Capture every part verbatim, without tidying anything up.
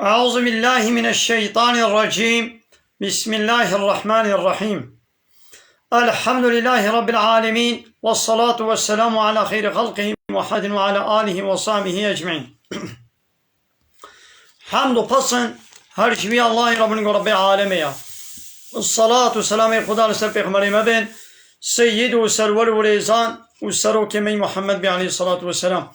أعوذ بالله من الشيطان الرجيم. بسم الله الرحمن الرحيم. الحمد لله رب العالمين، والصلاة والسلام على خير خلقه محمد وعلى آله وصحبه أجمعين. Hemd û pesn her ji wî Allahê Rabbin ku Rabbê alemê ya. Salat û selamê Xuda li ser pêxemberê me bên, seyyid û serwer û rêzan û serokê me Muhammed bê aleyhissalatu vesselam.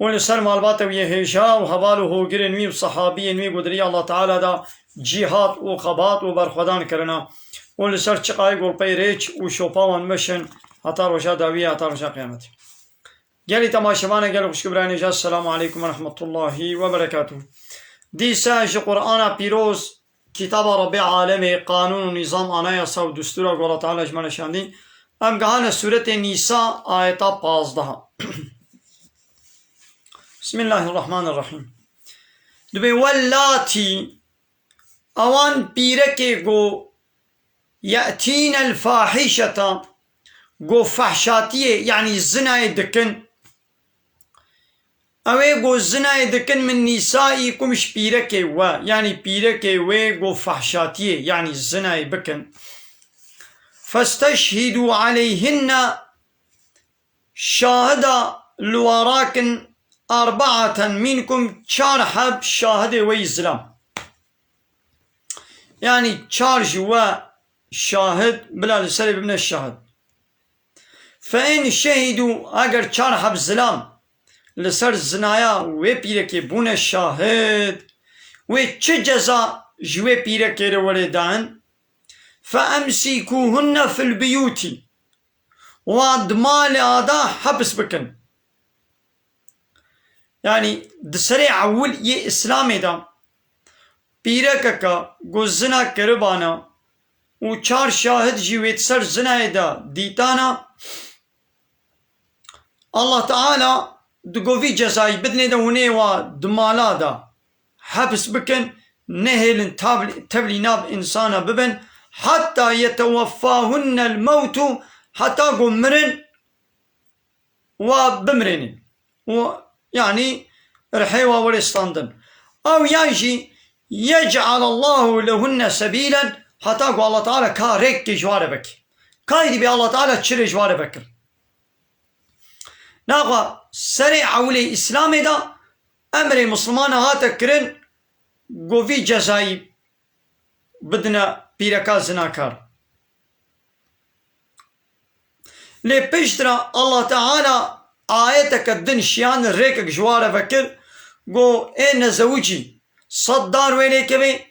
Û li ser malbatê wî yê hêja û heval û hogirên wî û sehabiyên wî ku di rêya Allah Teala da cîhat û xebat û berxwedan kirina. Û li ser çiqayê golpey rêç û şopa wan meşin heta roja dawiyê, heta roja qiyametê. Gelî temaşevane, gelî xwişk û birayê nêja, Selamu aleykum ve rahmetullahi ve berekatuh. Dîsa ji Qur'ana Pîroz, kitaba Rabbê Alemê, qanûn û nîzam, anayasa û dustûra ku Allah Teala ji me re şandî, em gehane sûretê Nîsa, ayeta pazdeh. Bismillahirrahmanirrahîm. Dibê wellatî, ewan pîrekê ku ye'tînel fahîşeta, ku fehşatiyê, yanî zinayê dikin. Ew ê ku zinayê dikin, min nîsaî kum ji pîrekê we, yanî pîrekê wê ku fehşatiyê, yanî zinayê bikin. Festeşhîdû aleyhinne, şahida li we rakin, erbaeten mînkum, çar heb şahidê we yî zilam. Yanî çar ji we şahid bila li serê bibine şahid. Fe in şehîdû, eger çar heb zilam li ser zinaya wê pîrekê bûne şahid, wê çi ceza ji wê pîrekê re were dan? Fe emsîkûhunne fil biyûtî, wa di malê ada hepis bikin. Yanî di serê ewil yê Îslamê de pîrekeke ku zina kiribana û çar şahid jî wê di ser zinayê de dîtana, Allah Teala digo vî cezayî bidinê de hûnê wa di mala de hepis bikin, nehêlin tav-, tevlî nav însana bibin, heta yeteweffahunne l-mewtu, heta ku mirin wa bimrênin. Û, yanî, rihê wa were standin. Ew yan jî yec'alallahu lehunne sebîlen, heta ku Allah Teala ka rêkê ji wa re vekir. Ka êdî bê Allah Teala çi rê ji wa re vekir. Naxwe serê ewilê Îslamê de emrê Mislimana hate kirin, ku vî cezayî bidine pîreka zinakar. Lê piştre Allah Teala ayeteke din şiyan, rêkek ji wa re vekir, got, ê nezewicî sed dar wê lê keve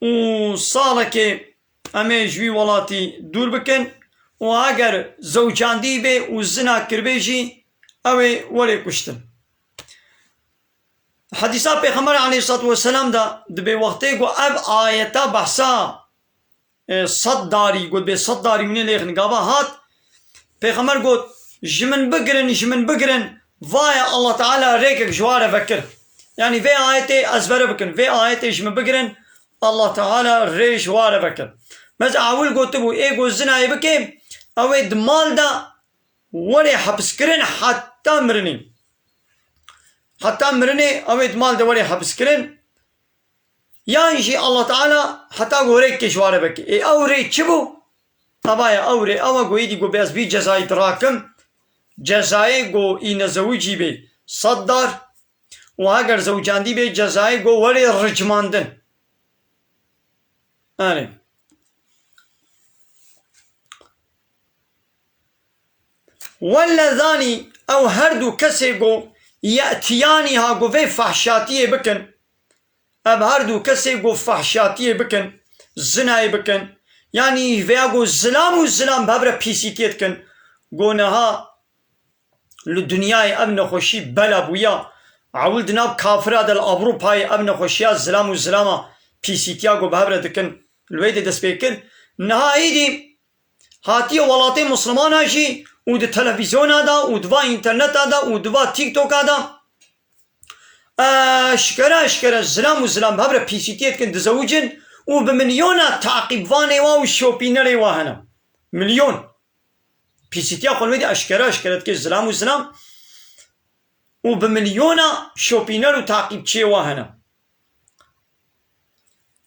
û salekê em ê ji wî welatî dûr bikin û eger zewcandî bê û zina kiribê jî, ew ê werê kuştin. Hedîsa Pêxember aleyhissalatu vesselam de dibê wextê ku ev ayeta behsa, e, sed darî, got bê sed darî hûnê lêxin gava hat, Pêxember got, ji min bigirin, ji min bigirin, vaye Allah Teala rêkek ji wa re vekir. Yanî vê ayetê ezbere bikin, vê ayetê ji min bigirin, Allah Teala rê ji wa re vekir. Mez ewil gotibû, ê ku zinayê bike, ew ê di mal de werê hepiskirin heta mirinê. Heta mirinê ew ê di mal de werê hepiskirin. Yan jî Allah Teala heta ku rêkê ji wa re veke. Ê ew rê çi bû? Tavaya ew rê ew e ku êdî ku bê ez vî cezayî dirakim. Cezayê ku î nezewicî bê sed dar û heger zewcandî bê cezayê ku werê ricmandin. Erê. Wellezanî, ew her du kesê ku ye'tiyanîha, ku vê fahşatiyê bikin, ev her du kesê ku fahşatiyê bikin, zinayê bikin, yanî veya ku zilam û zilam bi hev re pîsîtiyê dikin, ku niha li dinyayê ev nexweşî bela bûya, ewil di nav kafira de li Ewropayê ev nexweşiya zilam û zilama pîsîtiya ku bi hev re dikin, li wê de dest pê kir, niha êdî hatiye welatê Mislimana jî û di televîzyona de û di va înterneta de û di va TikToka de eşkere eşkere zilam û zilam bi hev re pîsîtiyê dikin, dizewicin û bi milyona taqîbvanê wa û şopînerê wa hene. Milyon. Pîsîtiya xwe li wê de eşkere eşkere dike zilam û zilam û bi milyona şopîner û taqîbçiyê wa hene.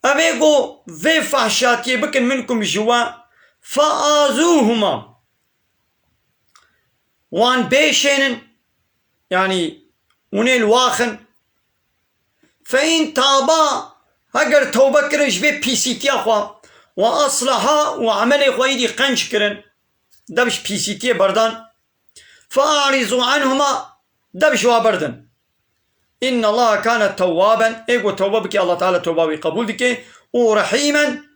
Ev ê ku vê fehşatiyê bikin minkum ji we, feazûhuma. Wan bêşênin, yanî hûn ê li waxin. Fe in taba, heger tewbe kirin ji vê pîsîtiya xwe, we asleha û emelê xwe îdî qenc kirin, dev ji pîsîtiyê berdan. Fe'arîzû anhuma, dev ji wa berdin. Innallaha kane tewwaben, ê ku tewbe bike, Allah Teala tewba wî qebûl dike, û rehîmen,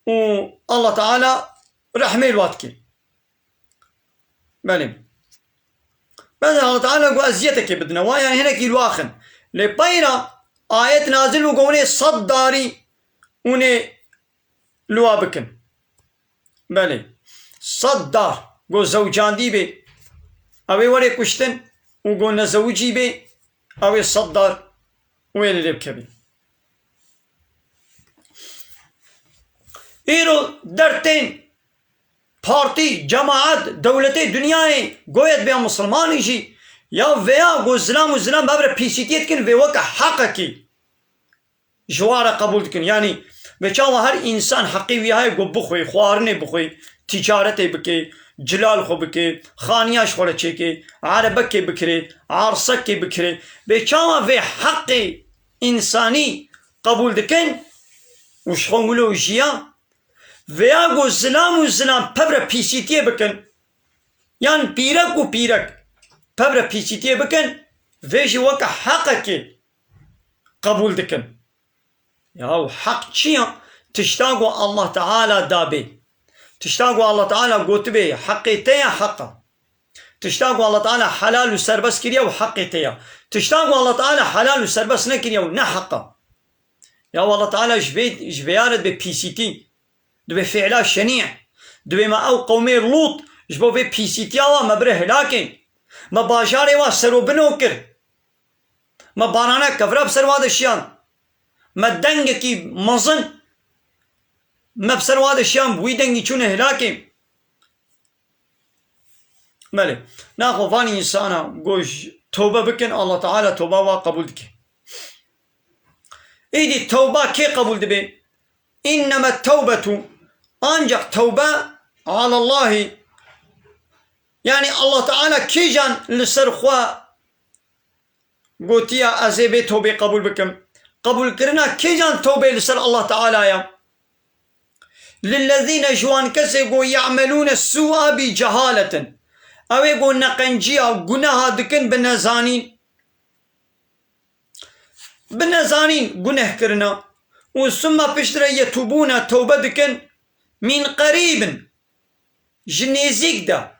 û Allah Teala rehmê li wa dike. Belê. Bes Allah Teala got eziyetekê bidine wa, yanî hinekî li wa xin. Lê peyra ayet nazil bû got hûn ê sed darî hûn ê li wa bikin. Belê. Sed dar got zewcandî bê, ew ê were kuştin, û got nezewicî bê, ew ê sed dar wê lê lê bikevin. Îro dertên partî, cemaet, dewletê dinyayê, goyet bê ya misilmanî jî, ya veya ku zilam û zilam bevre pîsîtiyê dikin, vê weke heqekî ji wa re qebûl dikin. Yanî, vê çawa her însan heqê wî heye ku bixwê, xwarinê bixwê, tîcaretê bike, cilal xwe bike, xaniya ji xwe re çêke, erebekê bikire, arsekê bikire. Vê çawa vê heqê însanî qebûl dikin û ji xwe wilo jiya, veya ku zilam û zilam pevre pîsîtiyê bikin, yan pîrek û pîrek pevre pîsîtiyê bikin, vê jî weke heqekê qebûl dikin. Yaw heq çi ya? Tişta ku Allah Teala dabê. Tişta ku Allah Teala gotibê, heqê te ya, heq a. Tişta ku Allah Teala helal û serbest kiriye û heqê te ya. Tişta ku Allah Teala helal û serbest nekiriye û ne heq a. Ya Allah Teala ji vê, ji vê ya re dibê pîsîtî, dibê fiila şenî. Dibê me ew qewmê Lût ji bo vê pîsîtiya wa me bire hilakê. Me bajarê wa serobino kir. Me barana kevra bi ser wa de şiyan. Me dengekî mezin me bi ser wa de şiyan, bi wî dengî çûne hilakê. Belê. Naxwe van însana ku ji tewbe bikin, Allah Teala tewba wa qebûl dike. Îdî tewba kê qebûl dibe? Înneme tewbetu, ancak tewbe alallahî. Yanî Allah Teala kîjan li ser xwe gotiya ez ê vê tewbê qebûl bikim. Qebûlkirina kîjan tewbê li ser Allah Teala ya? Lillezîne, ji wan kesê ku ye'melûne sû'a bi cehaletin. Ew ê ku neqenciya, guneha dikin bi nezanîn. Bi nezanîn guneh kirina. Û summa piştre yetûbûne tewbe dikin. Min qerîbin. Ji nêzîk de.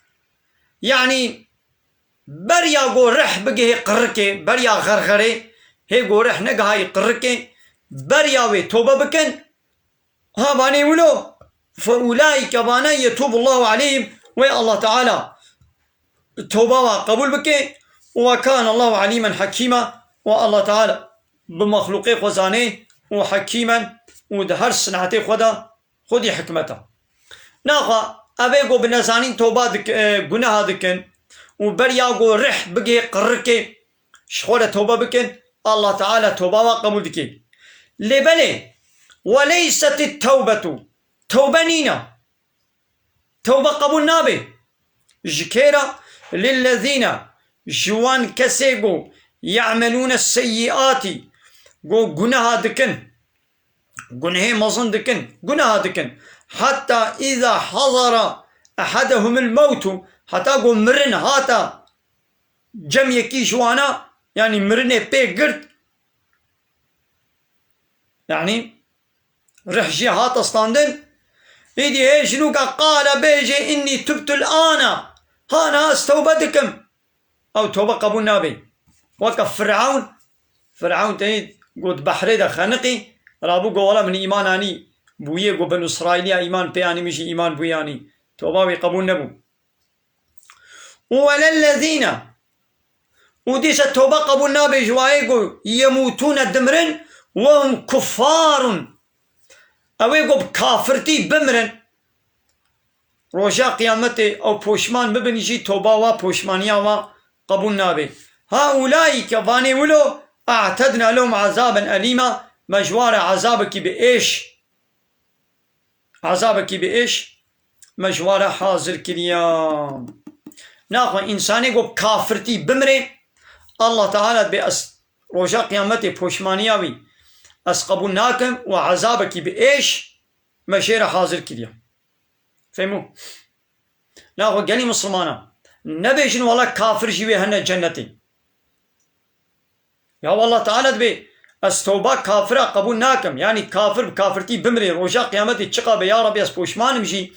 Yanî beriya ku rih bigihê qirikê, beriya xerxerê, hê ku rih negihayî qirikê, beriya wê tewbe bikin. Ha, vanê wilo, fe ulaîke, vane yetûbullahu aleyhim, wê Allah Teala tewba wa qebûl bike, û ve kâne Allahu alîmen hakîma, û Allah Teala bi mexlûqê xwe zanê û hekîmen û di her sinetê xwe de xwedî hikmet e. Naxa, ev ê ku bi nezanîn tewba dik-, e, guneha dikin û beriya ku rih bigihê qirikê, ji xwe re tewbe bikin, Allah Teala tewba wa qebûl dike. Lê belê, we leysetit tewbetu, tewbe nîne. Tewbe qebûl nabe. Ji kê re? Lillezîne, ji wan kesê ku ye'melûne seyyiatî, ku guneha dikin, gunehê mezin dikin, guneha dikin. Heta îza hazara ehedehumul mewtu, heta ku mirin hata cem yekî ji wana, yanî mirinê pê girt, yanî rih jê hate standin, îdî hê jinûka qale bêje, "Innî tubtul ana, hana ez tewbe dikim." Ew tewbe qebûl nabe. Weke Firewn, Firewn tenê got behrê de xeniqî, rabû got, "Wela min îman anî, bûyê got Benu Îsraîliya îman pê anî, min jî îman bûyê anî." Tewba wê qebûl nebû. Û welellezîne, û dîse tewbe qebûl nabe ji wayê ku yemûtûne, dimirin, we hum kuffarun, ew ê ku bi kafirtî bimirin, roja qiyametê ew poşman bibin jî, tewba wa, poşmaniya wa qebûl nabe. Haulâike, vanê wilo, a'tedna lehum azâben elîma, me ji wan re ezabekî bi êş, ezabekî bi êş me ji wan re hazir kiriya. Naxwe însanê ku bi kafirtî bimrê, Allah Teala dibê ez roja qiyametê poşmaniya wî ez qebûl nakim û ezabekî bi êş me jê re hazir kiriya. Fehmû? Naxwe gelî misilmana nebêjin wela kafir jî wê hene cennetê. Ya Allah Teala dibê ez tewba kafira qebûl nakim. Yanî kafir bi kafirtî bimrê, roja qiyametê çiqa be, ya Rabbi ez poşman im jî,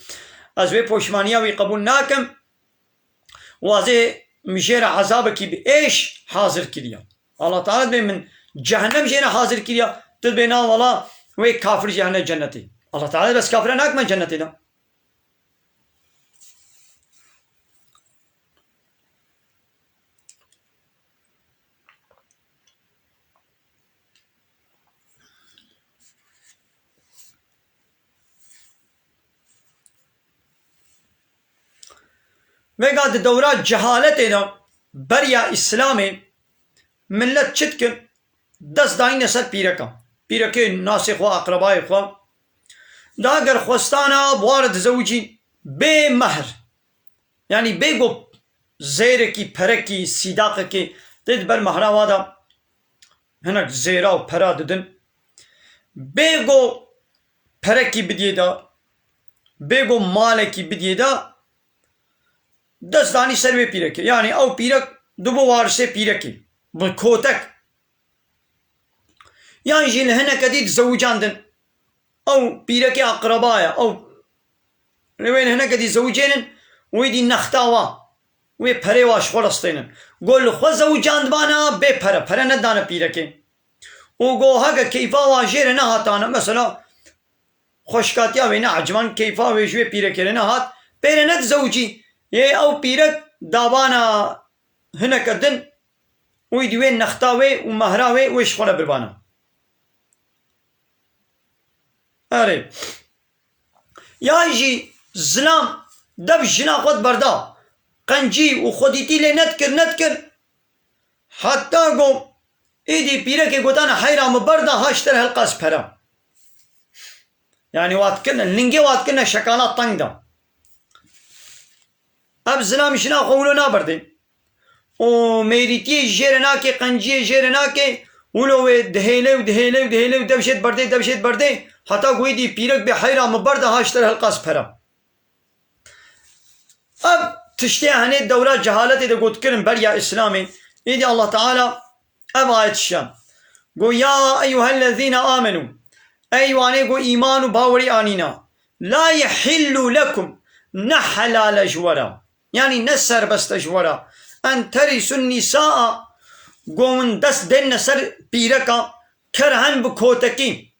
ez wê poşmaniya wî qebûl nakim. Û ez ê min jê re ezabekî bi êş hazir kiriya. Allah Teala dibê min cehennem jê re hazir kiriya. Tu dibê na wela wê kafir jî hene cennetê. Allah Teala dibê ez kafira nakim cennetê de. Vêga di dewra cehaletê de beriya Îslamê millet çi dikin? Dest dayîne ser pîreka. Pîrekê nasê xwe, aqrebayê xwe. Da ger xwestana bi wa re dizewicî bê mehr. Yanî bê ku zêrekî, perekî, sîdaqekî tê di ber mehra wa de hinek zêra û pera didin. Bê ku perekî bidiyê de, bê ku malekî bidiyê de, dest danî ser wê pîrekê. Yanî ew pîrek dibû warisê pîrekê. Bi kotek. Yan jî li hineke dî dizewicandin. Ew pîrekê aqreba ye. Ew li wê li hineke dî zewicênin, wê dî nexta wa, wê perê wa ji xwe re stênin. Go li xwe zewicandibana bê pere, pere nedane pîrekê. Û go heke keyfa wa jê re nehatane, mesela xweşkatiya wê ne eciban, keyfa wê ji wê pîrekê re nehat, pê re nedizewicî. Yê ew pîrek dabana hineke din, wî di wê nexta wê û mehra wê, wê ji xwe re birbana. Erê. Yan jî zilam dev jina xwe diberda. Qencî û xwedîtî lê nedikir, nedikir. Heta ku êdî pîrekê gotane heyra min berda, ha ji te re hilqas pera. Yanî wa dikirine, lingê wa dikirine şekala teng de. Ev zilam jina xwe wilo naberdê. Û mêrîtiyê jê re nake, qenciyê jê re nake, wilo wê dihêle û dihêle û dihêle û dev jê diberdê, dev jê diberdê, heta ku êdî pîrek bê heyra min berda, ha ji te re hilqas pera. Ev tiştê henê dewra cehaletê de got kirin beriya Îslamê. Êdî Allah Teala ev ayet şiyan. Go, "Ya eyyuhellezîne amenû." Ey wanê go îman û bawerî anîna. "La yehillu lekum." Ne helal e ji we re. Yanî ne serbest e ji we re. "En terisun nîsaa." Go hûn dest dênine ser pîreka kerhen bi kotekî.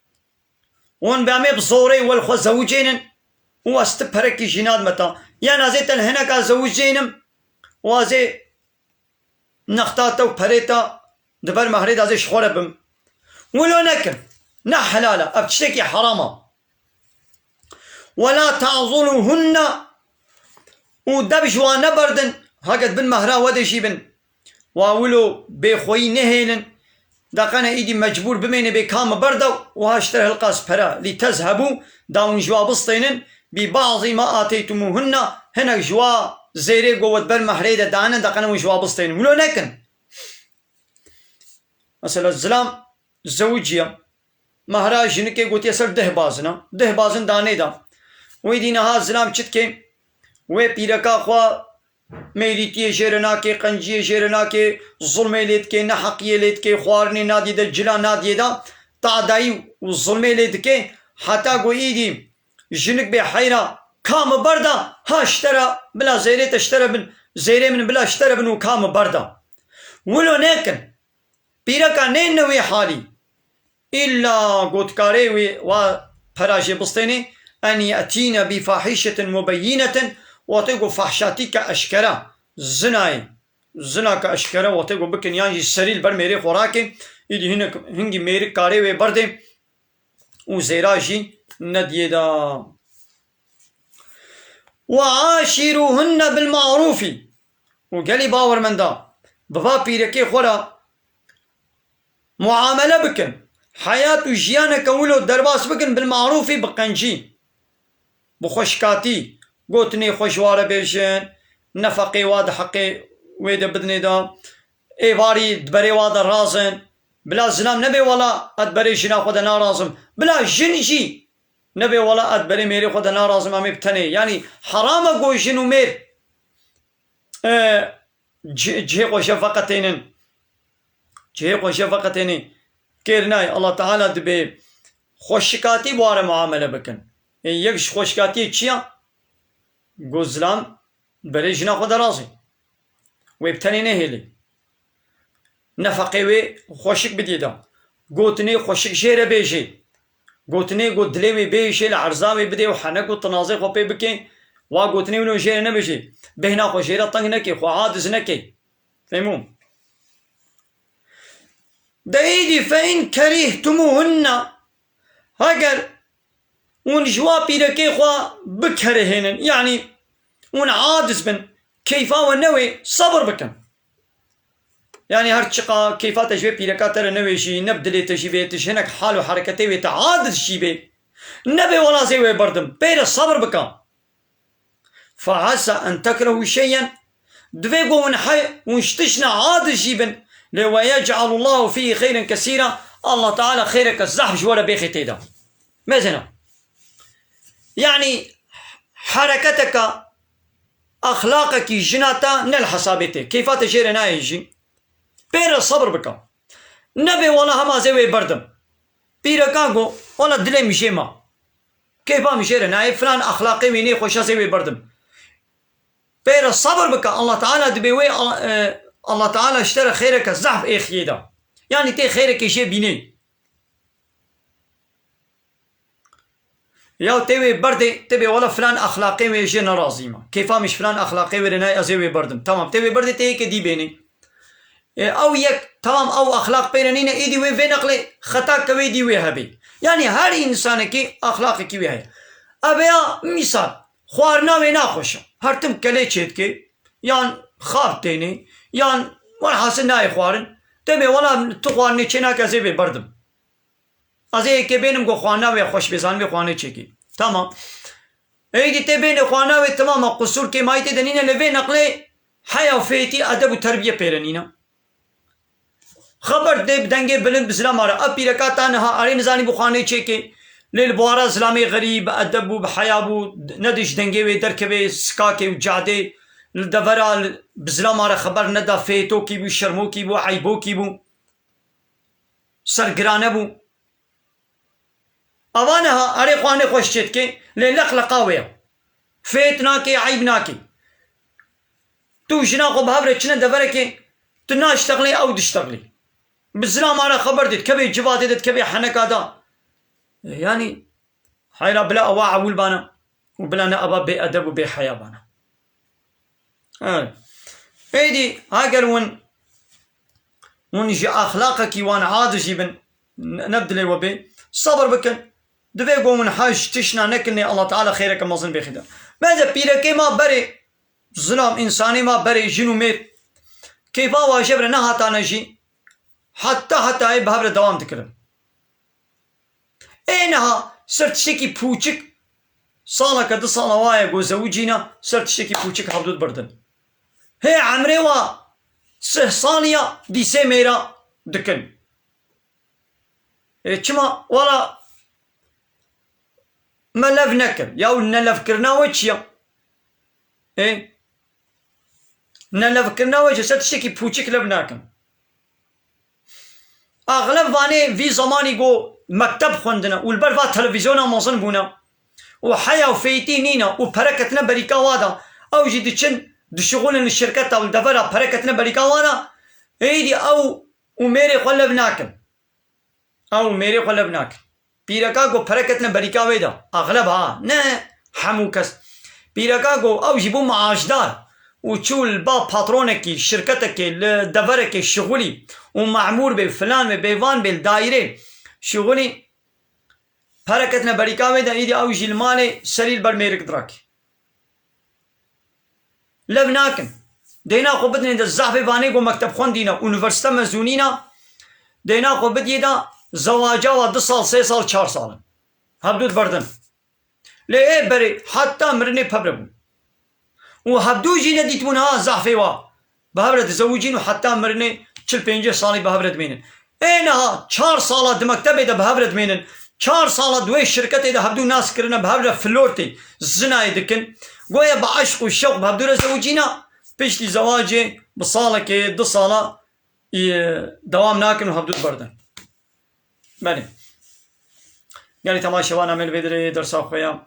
Hûn bi em ê bi zorê we li xwe zewicênin û ez ti perekî jî nadime te. Yan ez ê te li hineka zewicênim û ez ê nexta te û perê te di ber mehrê de ez ê ji xwe re bim. Wilo nekin. Ne helal e. Ev tiştekî heram e. "Ve la ta'zuluhunne." Û dev ji wan neberdin. Heke di bin mehra we de jî bin. Wa wilo bêxweyî nehêlin, deqene îdî mecbûr bimêne bê ka min berda û ha ji te re hilqas pera, lî tezhebû, da hûn ji wa bistênin, bi ba'zî ma ateytumuhunna, hinek ji wa zêrê ku we di ber mehrê de dane, deqene hûn ji wa bistênin. Wilo nekin. Mesela zilam zewiciye. Mehra jinikê gotiye ser deh bazin e. Deh bazin danê da. Wê dî niha zilam çi dike? Wê pîreka xwe mêrîtiyê jê re nake, qenciyê jê re nake, zulmê lê dike, neheqiyê lê dike, xwarinê nadiyê de, cila nadiyê de, tadayî û zulmê lê dike, heta ku îdî jinik bê heyra, ka min berda, ha ji te re, bila zêrê te ji te re bin, zêrê min bila ji te re bin û ka min berda. Wilo nekin. Pîreka nêne wê halî. Îlla gotkarê wê wa pera jê bistênê, "En ye'tîne bi fahîşetin mubeyînetin", watê ku fahşatîke eşkera, zinayê, zinake eşkera watê ku bikin, yan jî serî li ber mêrê xwe rake, îdî hinek, hingî mêrik karê wê berdê û zêra jî nediyê da. "Ve aşîruhunne bil ma'rûfî." Û gelî bawermenda, bi va pîrekê xwe re muamele bikin. heyat û jiyaneke wilo derbas bikin, bil marûfî, bi qencî, bi xweşikatî, gotinê xwe ji wa re bêjin, nefeqê wa di heqê wê de bidinê de, êvarî di berê wa de razin. Bila zilam nebe wela ez di berê jina xwe de narazim. Bila jin jî nebe wela ez di berê mêrê xwe de narazim, em ê bi tenê. Yanî heram e ku jin û mêr, e, ci-, cihê xwe ji hev veqetênin. Cihê xwe ji hev veqetênin. Kêr nayê, Allah Teala dibê xweşikatî bi wa re muamele bikin. Ê, yek ji xweşikatiyê çi ya? Ku zilam berê jina xwe de razî. Wê bi tenê nehêlê. Nefeqê wê xweşik bidî da. Gotinê xweşik jê re bêjê. Gotinê ku dilê wê bêjê, li erza wê bidê û henek û tinazê xwe pê bikê. Wa gotinê wilo jê re nebêjê. Bêhna xwe jê re teng nekê, xwe aciz nekê. Fehmû? De êdî fe in kerîhtumuhunne, heger hûn ji wa pîrekê xwe bikerihênin, yanî hûn aciz bin, keyfa we newê, sebir bikin. Yanî her çiqa keyfa te ji vê pîreka te re newê jî, ne bi dilê te jî bê, tu ji hinek hal û hereketê wê te aciz jî bê. Nebe wela zê wê berdim, pê re sebir bike. Fe asa en tekrehu şeyen. Divê ku hûn he-, hûn ji tiştine aciz jî bin. Lê ve yec'alullahu fîhî xeyren kesîra. Allah Teala xêreke zehf ji we re bêxê tê de. Mezena. Yanî hereketeke, exlaqekî jina te ne li hesabê tê. Keyfa te jê re nayê jî. Pê re sebir bike. Nebe wela hema zê wê berdim. Pîreka got, wela dilê min jê ma. Keyfa min jê re nayê, filan exlaqê wê nê xweş e, zê wê berdim. Pê re sebir bike, Allah Teala dibê wê, e, Allah Teala ji te re xêreke zehf êxiyê da. Yanî tê xêrekê jê bînê. Ya tê wê berdê, tê bê wela filan exlaqê wê jê nerazî me. Keyfa min ji filan exlaqê wê re nayê, ez ê wê berdim. Tamam, tê wê berdê, tê yekê dî bênê. E, ew yek, tamam, ew exlaq pê re nîne, êdî wê vê neqlê xeta ke wê dî wê hebê. Yanî her însanekî exlaqekî wê heye. Ebe ya mîsal, xwarina wê naxweş e. Her tim kelê çêdike, yan xab têne, yan welhasil nayê xwarin. Tê bê wela tu xwarinê çênake, ez ê wê berdim. Ez ê yekê bênim ku xwarina wê xweş bê, zanim vê xwarinê çêkê. Tamam. Êdî tê bênê xwarina wê, temam e, qusûr kêmayî tê de nîne, lê vê neqlê heya û fêtî, edeb û terbiye pê re nîne. Xeber dê bi dengê bilind, bi zilama re. Ev pîreka ta niha erê nizanî bû xwarinê çêkê. Lê li bawara zilamê xerîb, bi edeb bû, bi heya bû, nedî ji dengê wê derkevê, sikakê û cadê li devera li, bi zilama re xeber neda, fêtokî bû, şermokî bû, eybokî bû. Sergirane bû. Ava niha erê xwarinê xweş çêdike, lê leqleqa wê ye. Fêt nake, eyb nake. Tu û jina xwe bi hev re çine deverekê, tu naştexlê, ew diştexlê. Bi zilama re xeber dê, dikevê civadê de, dikevê heneka de. Yanî, heyra bila ewa ewil bana. Û bila ne eva bêedeb û bêheya bana. Evet. Êdî heger hûn, hûn ji exlaqekî wan aciz jî bin, ne, ne bi dilê we bê, sebir bikin. Divê ku hûn hej tişna nekin, lê Allah Teala xêreke mezin bêxî de. Bence pîrekê ma berê, zilam, însanê ma berê, jin û mêr, keyfa wa ji hev re nehatane jî, heta hetayê bi hev re dewam dikirin. Ê niha ser tiştekî pûçik, saleke du sala waye ku zewicîne, ser tiştekî pûçik hevdû dibirdin. Hê emrê wa sih saliya dîsê mêra dikin. Ê çima? Wala me lev nekir. Ya nelevkirina we çi ya? Ê? Nelevkirina we ji ser tiştekî pûçik lev nakin. Axleb vanê vî zemanî ku mekteb xwendine û li ber va televîzyona mezin bûne û heya û fêtî nîne û pere ketine berîka wa de, ew jî diçin, dişixulin li şirketa û li devera, pere ketine berîka wa de, êdî ew û mêrê xwe lev nakin. Ew mêrê xwe lev nakin. Pîreka ku pere ketine berîka wê de, axleb ha, ne hemû kes. Pîreka ku ew jî bû maaşdar û çû li ba patronekî, şirketekê, li deverekê şixulî û memûr bê, filan bê, bêvan bê, li dayîrê şixulî, pere ketine berîka wê de, îdî ew jî li malê serî li ber mêrik dirakê. Lev nakin. Dêna xwe bidinê de zehfê vanê ku mekteb xwendîne, unîversîte mezûnîne, dêna xwe bidiyê de Zewaca wa du sal, sê sal, çar sal in. Hevdû diberdin. Lê ê berê heta mirinê bi hev re bûn. Û hevdû jî nedîtibûn ha zehfê wa bi hev re dizewicîn û heta mirinê çil pêncî salî bi hev re dimînin. Ê niha çar sala di mektebê de bi hev re dimînin. Çar sala di wê şirketê de hevdû nas kirine, bi hev re flortê, zinayê dikin. Goya bi eşq û şewq bi hevdû re zewicîna. Piştî zewacê bi salekê, du sala, î, dewam nakin û hevdû diberdin. Belê. Gelî temaşevan, em ê li vê derê dersa xwe ya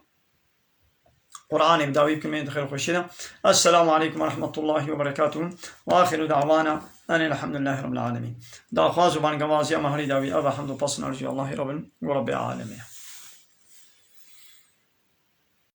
Qur'anê bi dawî bikin, em ê di xêr û xweşiyê de. Esselamu aleykum ve rahmetullahi ve berekatuhu. Ve axiru da'wana enil hamdulillahi rabbil alemin. Daxwaz û bangevaziya me herî dawî ev e: hamd û pesn ercû Allahî Rabbin û Rabbê alemê.